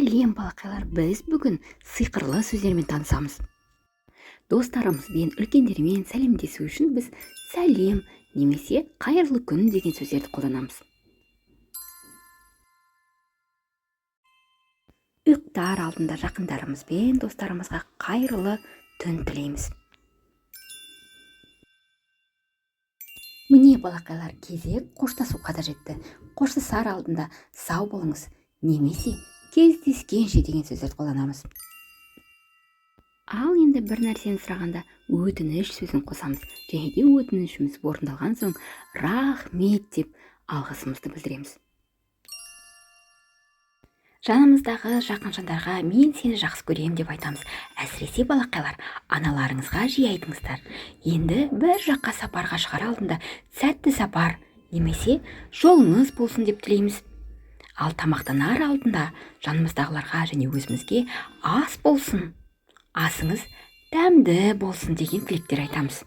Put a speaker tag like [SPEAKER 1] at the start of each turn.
[SPEAKER 1] Сәлем, балақайлар! Біз бүгін сиқырлы сөздермен танысамыз. Достарымызбен, үлкендермен сәлемдесу үшін біз сәлем немесе қайырлы күн деген сөздерді қолданамыз. Ұйықтар алдында жақындарымызбен, достарымызға қайырлы түн тілейміз. Міне, балақайлар, кезек қоштасуға да жетті. Қоштасар алдында сау болыңыз немесе кездескенше деген сөздерді қолданамыз. Ал енді бір нәрсені сұрағанда өтініш сөзін қосамыз және де өтінішіміз орындалған соң рахмет деп алғысымызды білдіреміз. Жанымыздағы жақын жандарға мен сені жақсы көрем деп айтамыз. Әсіресе, балақайлар, аналарыңызға жиі айтыңыздар. Енді бір жаққа сапарға шығар алдында сәтті сапар немесе жолыңыз болсын деп тілейміз. Ал тамақтанар алдында жанымыздағыларға және өзімізге ас болсын, асыңыз дәмді болсын деген тілектер айтамыз.